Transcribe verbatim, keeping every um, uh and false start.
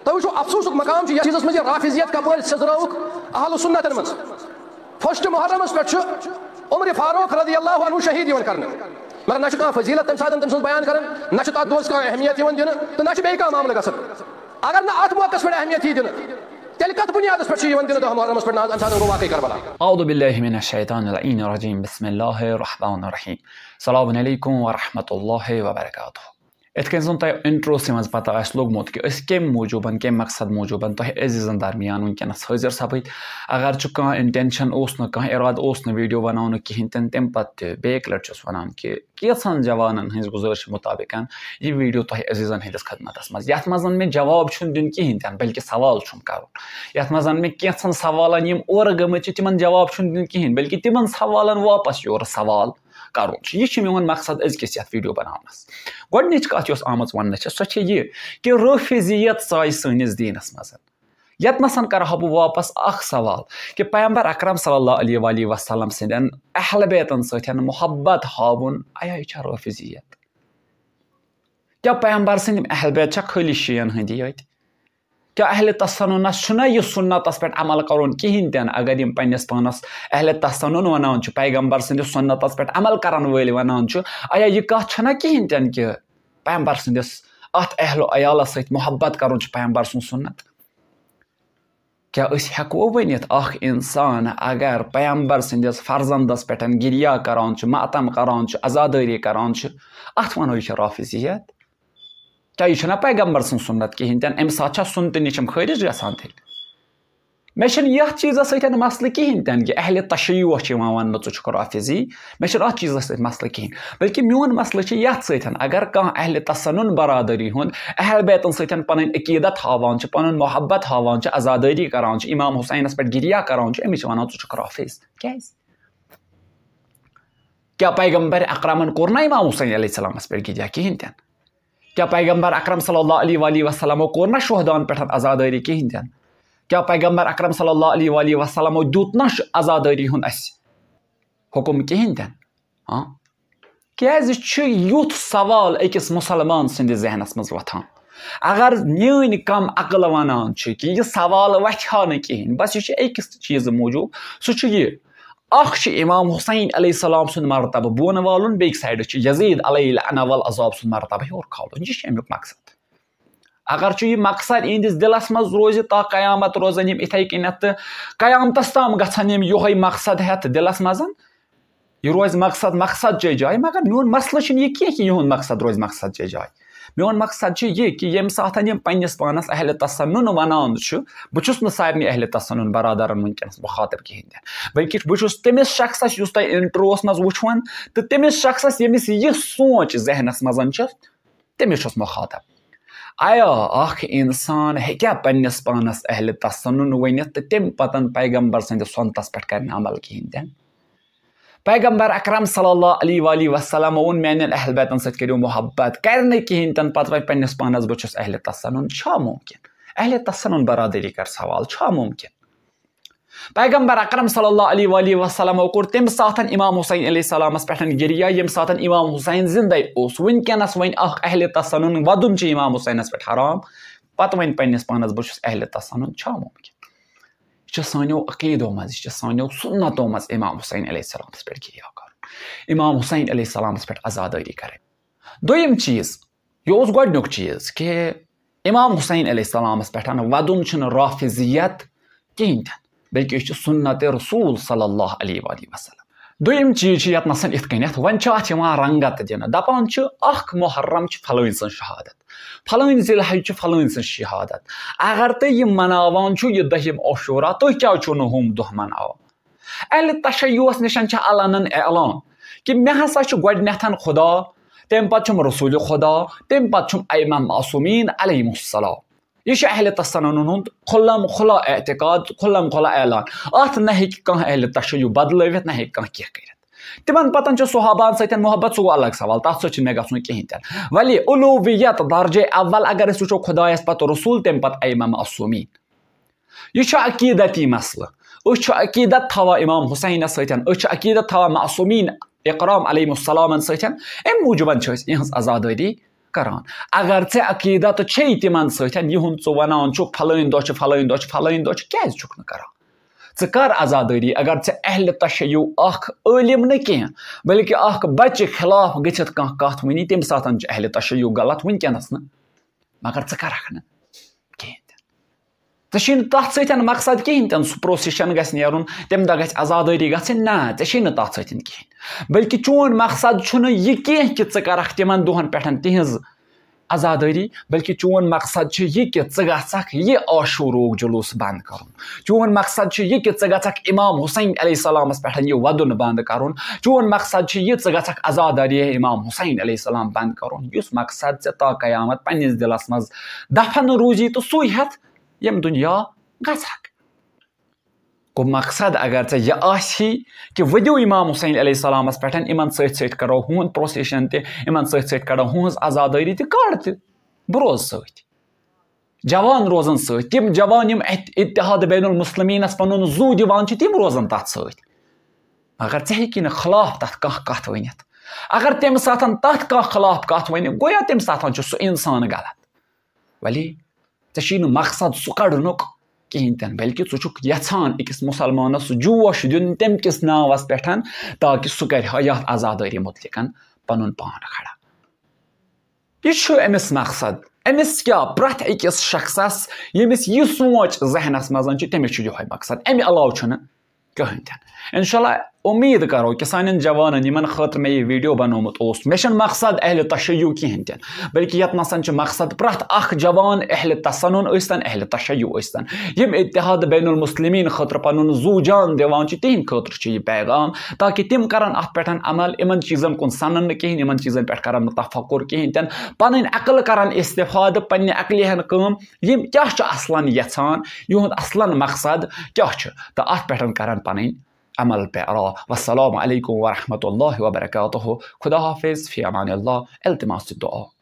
تۄہہِ وٕچھِو، افسوسُک مقام چھُ یتھ چیٖزس منٛز، یہِ رافضیت کپٲرۍ سیٚزرٲوٕکھ اہل سنتن منٛز۔ فسٹ محرمس پٮ۪ٹھ چھُ عمر فاروق رضی اللہ عنہ شہید یِوان کرنہٕ، مگر نہ چھُ کانٛہہ فضیلت تمہِ ساتہٕ تٔمۍ سٕنٛز بیان کران، نہ چھُ تتھ دۄہس کانٛہہ اہمیت یِوان دِنہٕ، تہٕ نہ چھُ بیٚیہِ کانٛہہ معاملہٕ گژھان۔ اگر نہٕ اتھ موقعس پٮ۪ٹھ اہمیت یی دِنہٕ، تیٚلہِ کتھ بُنیادس پٮ۪ٹھ چھُ یِوان دِنہٕ دَہ محرمس پٮ۪ٹھ ناز؟ امہِ ساتہٕ گوٚو واقعی کربلا۔ اعوذ باللہ من الشیطان اللعین الرجیم۔ بسم اللہ الرحمن الرحیم۔ السلام علیکم ورحمۃ اللہ وبرکاتہ۔ یِتھ کٔنۍ زَن تۄہہِ انٹروسٕے منٛز پتہ آسہِ لوٚگمُت کہِ أسۍ کَمہِ موٗجوٗبَن، کَمہِ مقصد موٗجوٗبَن تۄہہِ عزیٖزَن درمیان وٕنکیٚنَس حٲضِر سَپٕدۍ۔ اگر چھُ کانٛہہ انٹینشن اوس نہٕ، کانٛہہ اِرادٕ اوس نہٕ ویٖڈیو بَناونُک کِہیٖنۍ تہِ نہٕ، تَمہِ پَتہٕ تہِ بیٚیہِ اَکہِ لَٹہِ چھُس وَنان کہِ کینٛژھن جوانَن ہٕنٛز گُزٲرِش مُطابِق یہِ ویٖڈیو تۄہہِ عزیٖزَن ہٕنٛدِس خدمتَس منٛز، یَتھ منٛز نہٕ مےٚ جواب چھُنہٕ دیُن کِہیٖنۍ تہِ نہٕ، بلکہِ سوال چھُم کَرُن۔ یَتھ منٛز نہٕ مےٚ کینٛژھن سوالَن یِم اورٕ گٔمٕتۍ چھِ، تِمَن جواب چھُنہٕ دیُن کِہیٖنۍ، بلکہِ تِمَن سوالَن واپَس یورٕ سوال کرُن چھُ۔ یہِ چھُ میون مقصد أزکِس یَتھ ویٖڈیو بناونَس۔ گۄڈٕنِچ کَتھ یۄس آمٕژ وَننہٕ چھِ، سۄ چھےٚ یہِ کہِ رٲفضیت ژایہِ سٲنِس دیٖنَس منٛز۔ یَتنَسَن کَرٕ ہا بہٕ واپَس اَکھ سوال کہِ پیغمبر اکرم صلی اللہ علیہ وآلہ وسلم سٕنٛدٮ۪ن اہل بیتَن سۭتۍ محبت ہاوُن، آیا یہِ چھا رٲفضیت؟ کیٛاہ پیغمبر سٕنٛدۍ یِم اہل بیت چھا خٲلی شیعن ہٕنٛدی یٲتۍ؟ کیٛاہ اہل تسننس چھُنہ یہِ سُنتس پٮ۪ٹھ عمل کرُن کِہیٖنۍ تہِ نہٕ؟ اگر یِم پننِس پانس اہل تسنن ونان چھِ، پیغمبر سٕنٛدِس سُنتس پٮ۪ٹھ عمل کرن وٲلۍ ونان چھِ، آیا یہِ کتھ چھنہ کِہیٖنۍ تہِ نہٕ کہِ پیغمبر سٕنٛدِس اتھ اہل و عیالس سۭتۍ محبت کرُن چھُ پیغمبر سُنٛد سُنت؟ کیٛاہ أسۍ ہٮ۪کو ؤنِتھ اکھ انسان اگر پیغمبر سٕنٛدِس فرزندس پٮ۪ٹھ گریہ کران چھُ، ماتم کران چھُ، عزادٲری کران چھُ، اتھ ونو یہِ چھِ رافضیت؟ کیٛاہ یہِ چھُنہ پیغمبر سٕنٛز سُنت کِہیٖنۍ تہِ نہٕ؟ امہِ ساتہٕ چھا سُنتہٕ نِش یِم خٲرج گژھان تیٚلہِ؟ مےٚ چھُنہٕ یتھ چیٖزس سۭتۍ مسلہٕ کِہیٖنۍ تہِ نہٕ کہِ اہل تشیع چھِ یِوان وننہٕ، ژٕ چھُکھ رافضی۔ مےٚ چھُنہٕ اتھ چیٖزس سۭتۍ مسلہٕ کِہیٖنۍ، بلکہِ میون مسلہٕ چھُ یتھ سۭتۍ، اگر کانٛہہ اہل تسنن برادری ہُنٛد اہل بیتن سۭتۍ پنٕنۍ عقیدت ہاوان چھُ، پنُن محبت ہاوان چھُ، عزادٲری کران چھُ، امام حسینس پٮ۪ٹھ گریہ کران چھُ، أمِس چھِ ونان، ژٕ چھُکھ رافض۔ کیٛازِ؟ کیٛاہ پیغمبر اکرمن کوٚر نہ امام حسین علیہ السلامس پٮ۪ٹھ گریہ کِہیٖنۍ تہِ نہٕ؟ کیٛاہ پیغمبر اکرم صلی اللہ علیہ وآلہ وسلمو کوٚر نہ شہداہن پٮ۪ٹھ عزادٲری کِہیٖنۍ تہِ نہٕ؟ کیٛاہ پیغمبر اکرم صلی اللہ علیہ وآلہ وسلمو دیُت نہ ش-، عزادٲری ہُنٛد اَسہِ حُکم کِہیٖنۍ تہِ نہٕ؟ ہاں؟ کیٛازِ چھُ یُتھ سوال أکِس مُسلمان سٕنٛدِس ذہنس منٛز وۄتھان؟ اگر میٲنۍ کم عقل ونان چھِ کہِ یہِ سوال وۄتھِ ہا نہٕ کِہیٖنۍ، بس یہِ چھُ أکِس چیٖزٕ موٗجوٗب، سُہ چھُ یہِ، اکھ چھُ امام حسین علیہ السلام سُنٛد مرتبہٕ بۄن والُن، بیٚکہِ سایڈٕ چھُ یزید علیہ لعنہ والعذاب سُنٛد مرتبہٕ ہیوٚر کھالُن۔ یہِ چھُ امیُک مقصد۔ اگر چھُ یہِ مقصد یِہنٛدِس دِلس منٛز روزِ، تا قیامت روزن یِم اِتھے کٔنٮ۪تھ تہٕ قیامتس تام گژھن یِم یِہوٚے مقصد ہٮ۪تھ دِلس منٛز۔ یہِ روزِ مقصد مقصد چے جایہِ، مگر میون مسلہٕ چھُنہٕ یہِ کینٛہہ کہِ یِہُنٛد مقصد روزِ مقصد چے جایہِ۔ میون مقصد چھُ یہِ کہِ ییٚمہِ ساتہٕ یِم پننِس پانس اہل تسنن ونان چھُ، بہٕ چھُس نہٕ سارنٕے اہل تسنن برادرن وٕنکیٚنس مخاطب کِہیٖنۍ تہِ، بلکہِ بہٕ چھُس تٔمِس شخصس یُس تۄہہِ انٹرووس منٛز وٕچھوُن، تہٕ تٔمِس شخصس ییٚمِس یہِ سونٛچ ذہنس منٛز چھِ، تٔمِس چھُس مخاطب۔ آیا اکھ انسان ہیٚکیٛاہ پننِس پانس اہل تسنن ؤنِتھ تہٕ تمہِ پتن پیغمبر سٕنٛدِس سُنتس پٮ۪ٹھ کرِ نہٕ عمل کِہیٖنۍ تہِ نہٕ؟ پیغمبر اکرم صلی اللہ علیہ وآلہ وسلم ووٚن، میانٮ۪ن اہل بیتن سۭتۍ کٔرِو محبت، کرِ نہٕ کِہیٖنۍ تہِ نہٕ، پتہٕ وۄنۍ پننِس پانس بہٕ چھُس اہل تسنن، چھا ممکن؟ اہل تسنن برادری کر سوال، چھا ممکن؟ پیغمبر اکرم صلی اللہ علیہ وآلہ وسلمو کوٚر تمہِ ساتن امام حسین علیہ السلامس پٮ۪ٹھ گریہ، ییٚمہِ ساتن امام حسین زندے اوس۔ وٕنکیٚنس وۄنۍ اکھ اہل تسنن ودُن چھُ امام حسینس پٮ۪ٹھ حرام، پتہٕ وۄنۍ پننِس پانس بہٕ چھُس اہل تسنن، چھا ممکن؟ یہِ چھِ سانیو عقیدو منٛز، یہِ چھِ سانیو سُنتو منٛز امام حسین علیہ السلامس پٮ۪ٹھ گریہ کرُن، امام حسین علیہ السلامس پٮ۪ٹھ عزادٲری کرٕنۍ۔ دوٚیِم چیٖز، یہِ اوس گۄڈٕنیُک چیٖز کہِ امام حسین علیہ السلامس پٮ۪ٹھ ودُن چھُنہٕ رافضیت کِہیٖنۍ تہِ نہٕ، بلکہِ یہِ چھُ سُنت رسول صلی اللہ علیہ وآلہ وسلم۔ دوٚیِم چیٖز چھُ یتنَسَن یِتھ کٔنٮ۪تھ، وۄنۍ چھُ اتھ یِوان رنگت دِنہٕ، دپان چھُ اکھ محرم چھُ فلٲنۍ سٕنٛز شہادت، فلٲنۍ ذی الحج چھُ فلٲنۍ سٕنٛز شہادت۔ اگر تُہۍ یہِ مناوان چھِو، یہِ دٔہِم عاشورہ، تُہۍ کیٛازِ چھِو نہٕ ہُم دۄہ مناوان؟ اہل تشیعس نِش چھِ علناً اعلان کہِ مےٚ ہسا چھُ گۄڈٕنیتھ خدا، تمہِ پتہٕ چھُم رسول خدا، تمہِ پتہٕ چھُم ائمہ معصومین علیہم السلام۔ یہِ چھُ اہل تسنن ہُنٛد کھُلم کھُلا اعتقاد، کھُلم کھُلا اعلان۔ اتھ نہ ہیٚکہِ کانٛہہ اہل تشیع بدلٲوِتھ، نہ ہیٚکہِ کانٛہہ کینٛہہ کٔرِتھ۔ تِمن پتن چھُ صحابہن سۭتۍ محبت، سُہ گوٚو الگ سوال، تتھ سۭتۍ چھُنہٕ مےٚ گژھُن کِہیٖنۍ تہِ نہٕ۔ ولی الوہیت درجے اول اگر أسۍ وٕچھو، خدایس پتہٕ رسول، تمہِ پتہٕ ائمہ معصومین۔ یہِ چھُ عقیدتی مسلہٕ۔ أسۍ چھِ عقیدت تھاوان امام حسینس سۭتۍ، أسۍ چھِ عقیدت تھاوان معصومین اکرام علیہم السلامن سۭتۍ، امہِ موٗجوٗبن چھِ أسۍ یِہٕنٛز عزادٲری کران۔ اگر ژےٚ عقیدت چھے تِمن سۭتۍ، یِہُنٛد ژٕ ونان چھُکھ فلٲنۍ دۄہ چھُ، فلٲنۍ دۄہ چھُ، فلٲنۍ دۄہ چھُ، کیازِ چھُکھ نہٕ کران؟ ژٕ کر عزادٲری؟ اگر ژےٚ اہل تشیع اکھ عٲلم نہٕ کینٛہہ، بلکہِ اکھ بچہِ خلاف گٔژھِتھ کانٛہہ کتھ ؤنی، تمہِ ساتہٕ چھُ اہل تشیع غلط وٕنکیٚنس نہٕ، مگر ژٕ کرکھ نہٕ کِہیٖنۍ تہِ۔ ژےٚ چھُے نہٕ تَتھ سۭتۍ مقصد کِہیٖنۍ تہِ نہٕ، سُہ procession گژھِ نیرُن، تَمہِ دۄہ گژھِ عزادٲری گژھٕنۍ، نہ، ژےٚ چھُے نہٕ تَتھ سۭتۍ کِہیٖنۍ۔ بلکہِ چون مقصد چھُنہٕ یہِ کینٛہہ کہِ ژٕ کَرَکھ تِمَن دۄہَن پٮ۪ٹھ تِہِنٛز عزادٲری، بلکہِ چون مقصد چھُ یہِ کہِ ژٕ گژھَکھ یہِ عاشوٗروٗک جلوٗس بنٛد کَرُن۔ چون مقصد چھُ یہِ کہِ ژٕ گژھَکھ امام حسین علیہ السلامَس پٮ۪ٹھ یہِ وَدُن بنٛد کَرُن۔ چون مقصد چھُ یہِ، ژٕ گژھَکھ عزادٲری امام حسین علیہ السلام بنٛد کَرُن۔ یُس مقصد ژےٚ تا قیامت پنٛنِس دِلَس منٛز دفن روزی تہٕ سُے ہٮ۪تھ ییٚمہِ دُنیا گژھکھ۔ گوٚو مقصد اگر ژےٚ یہِ آسی کہِ ؤدِو امام حسین علیہ السلامس پٮ۪ٹھ، یِمن سۭتۍ سۭتۍ کرو ہُہُنٛد procession تہِ، یِمن سۭتۍ سۭتۍ کرو ہُہٕنٛز عزادٲری تہِ، کر تہِ، بہٕ روزٕ سۭتۍ۔ جوان روزن سۭتۍ، تِم جوان یِم ات-، اتحاد بین المسلمینس پنُن زُو دِوان چھِ، تِم روزن تتھ سۭتۍ۔ مگر ژےٚ ہیٚکی نہٕ خلاف تتھ کانٛہہ کتھ ؤنِتھ۔ اگر تمہِ ساتن تتھ کانٛہہ خلاف کتھ ونہِ، گویا تمہِ ساتن چھُ سُہ انسان غلط۔ ولی ژےٚ چھُے نہٕ مقصد سُہ کڑنُک کِہیٖنۍ تہِ نہٕ، بلکہِ ژٕ چھُکھ یژھان أکِس مُسلمانس سُہ جوش دیُن تمہِ کِس ناوس پٮ۪ٹھ، تاکہِ سُہ کرِ ہا یتھ عزادٲری متعلقن پنُن پان کھڑا۔ یہِ چھُ أمِس مقصد۔ أمِس کیٛاہ، پرٛٮ۪تھ أکِس شخصس ییٚمِس یہِ سونٛچ ذہنس منٛز چھِ، تٔمِس چھُ یِہوٚے مقصد، اَمہِ علاوٕ چھُنہٕ کٕہٕنۍ تہِ نہٕ۔ انشاءاللہ اُمید کرو کہِ سانٮ۪ن جوانن، یِمن خٲطرٕ مےٚ یہِ video بنومُت اوس، مےٚ چھُنہٕ مقصد اہل تشیع کِہیٖنۍ تہِ نہٕ، بلکہِ یتھ نسن چھُ مقصد پرٛٮ۪تھ اکھ جوان اہل تسنن ٲسۍتن، اہل تشیع ٲسۍتن، یِم اتحاد بین المسلمین خٲطرٕ پنُن زُو جان دِوان چھِ، تِہنٛدِ خٲطرٕ چھُ یہِ پیغام، تاکہِ تِم کرن اتھ پٮ۪ٹھ عمل، یِمن چیٖزن کُن سنن نہٕ کِہیٖنۍ، یِمن چیٖزن پٮ۪ٹھ کرن نہٕ تفکر کِہیٖنۍ تہِ نہٕ، پنٕنۍ عقل کرن استفادٕ، پننہِ عقلہِ ہن کٲم، یِم کیٛاہ چھُ اصلاً یژھان، یِہُنٛد اصلاً مقصد کیٛاہ چھُ، تہٕ اتھ پٮ۪ٹھ کرن پنٕنۍ عمل پیرا۔ والسلام علیکم ورحمۃ اللہ وبرکاتہ۔ خدا حافظ، فی امان اللہ، التماس دعا۔